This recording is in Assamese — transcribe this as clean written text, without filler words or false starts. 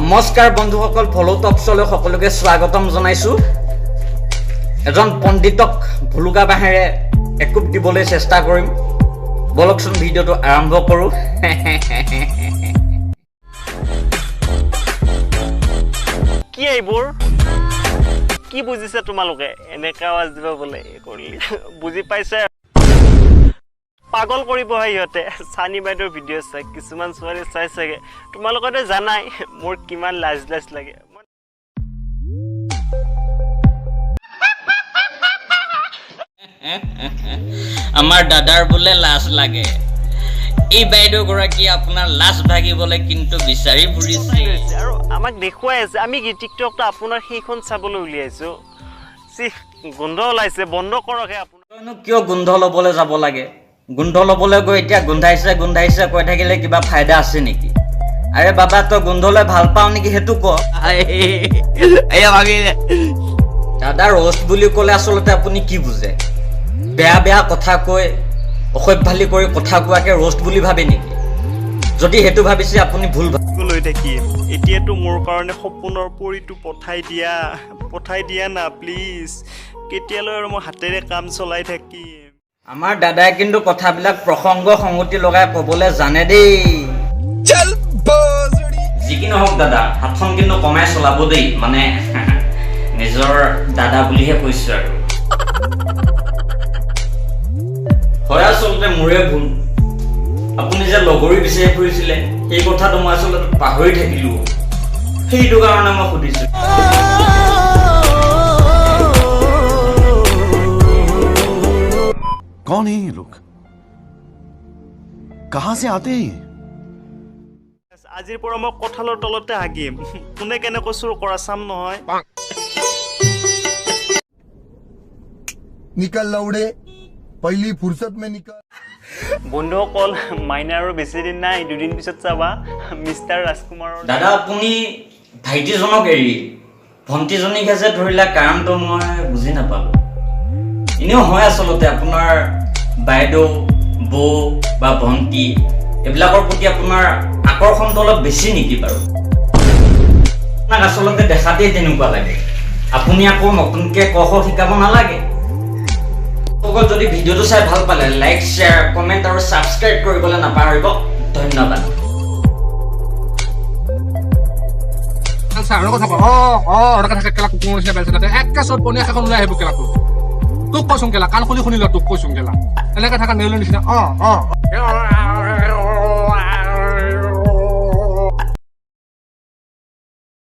নমস্কাৰ বন্ধুসকল, ভলো টকছলৈ সকলোকে স্বাগতম জনাইছোঁ। এজন পণ্ডিতক ভুলুকা বাঁহেৰে একোপ দিবলৈ চেষ্টা কৰিম। বলকচোন, ভিডিঅ'টো আৰম্ভ কৰোঁ। কি এইবোৰ কি বুজিছে তোমালোকে? এনেকা আৱাজ দিব বোলে কৰিলি, বুজি পাইছে? পাগল কৰিবহে সিহঁতে। চানি বাইদেউৰ ভিডিঅ' চাই কিছুমান ছোৱালী চাই চাগে। তোমালোকেতো জানাই মোৰ কিমান লাজ লাজ লাগে। আমাৰ দাদাৰ বোলে লাজ লাগে। এই বাইদেউ গৰাকী আপোনাৰ লাজ ভাগিবলৈ কিন্তু বিচাৰি ফুৰিছে। আৰু আমাক দেখুৱাই আছে। আমি কি টিকটকটো আপোনাৰ সেইখন চাবলৈ উলিয়াইছো? গোন্ধ ওলাইছে, বন্ধ কৰকহে। আপোনাৰ কিয় গোন্ধ ল'বলৈ যাব লাগে? গোন্ধ ল'বলৈ গৈ এতিয়া গোন্ধাইছে গোন্ধাইছে কৈ থাকিলে কিবা ফাইদা আছে নেকি? আৰে বাবা, তই গোন্ধ লৈ ভাল পাওঁ নেকি সেইটো ক। দাদা, ৰ'ষ্ট বুলি ক'লে আচলতে আপুনি কি বুজে? বেয়া বেয়া কথা কৈ অসভ্যালি কৰি কথা কোৱাকে ৰ'ষ্ট বুলি ভাবে নেকি? যদি সেইটো ভাবিছে, আপুনি ভুল লৈ থাকিম। এতিয়াতো মোৰ কাৰণে সপোনৰ পৰিটো পঠাই দিয়া, পঠাই দিয়া না প্লিজ। কেতিয়ালৈ আৰু মই হাতেৰে কাম চলাই থাকিম? আমাৰ দাদাই কিন্তু কথাবিলাক প্ৰসংগ সংগতি লগাই ক'বলৈ জানে দেই। যি কি নহওক দাদা, হাতখন কিন্তু কমাই চলাব দেই। মানে নিজৰ দাদা বুলিহে কৈছো আৰু। হয়, আচলতে মোৰে ভুল। আপুনি যে লগৰী বিচাৰি ফুৰিছিলে, সেই কথাটো মই আচলতে পাহৰি থাকিলো। সেইটো কাৰণে মই সুধিছো। कौन है ये लोग, कहां से आते हैं ये? আজিৰ পৰা মই কঁঠালৰ তলতে হাগিম। কোনে কেনেকৈ চুৰ কৰা চাম নহয়। निकल लौड़े, पहली फुर्सत में निकल। বন্ধুসকল, মাইনা আৰু বেছি দিন নাই, দুদিন পিছত চাবা মিষ্টাৰ ৰাজকুমাৰৰ। দাদা, আপুনি ভাইটিজনক এৰি ভণ্টিজনীকহে যে ধৰিলা, কাৰণটো মই বুজি নাপালো। এনেও হয়, আচলতে আপোনাৰ বাইদেউ, বৌ বা ভণ্টি এইবিলাকৰ প্ৰতি আপোনাৰ আকৰ্ষণটো অলপ বেছি নেকি বাৰু? আপোনাক আচলতে দেখাতেই তেনেকুৱা লাগে। আপুনি আকৌ নতুনকৈ ক খ শিকাব নালাগে। সকল যদি ভিডিঅ'টো চাই ভাল পালে, লাইক, শ্বেয়াৰ, কমেণ্ট আৰু ছাবস্ক্ৰাইব কৰিবলৈ নাপাহৰিব। ধন্যবাদ। তোক কৈছোং কেলা, কাণ খুলি শুনি ল, তোক কৈছোং কেলা, এনেকে থাকা নেউলৰ নিচিনা। অ অ।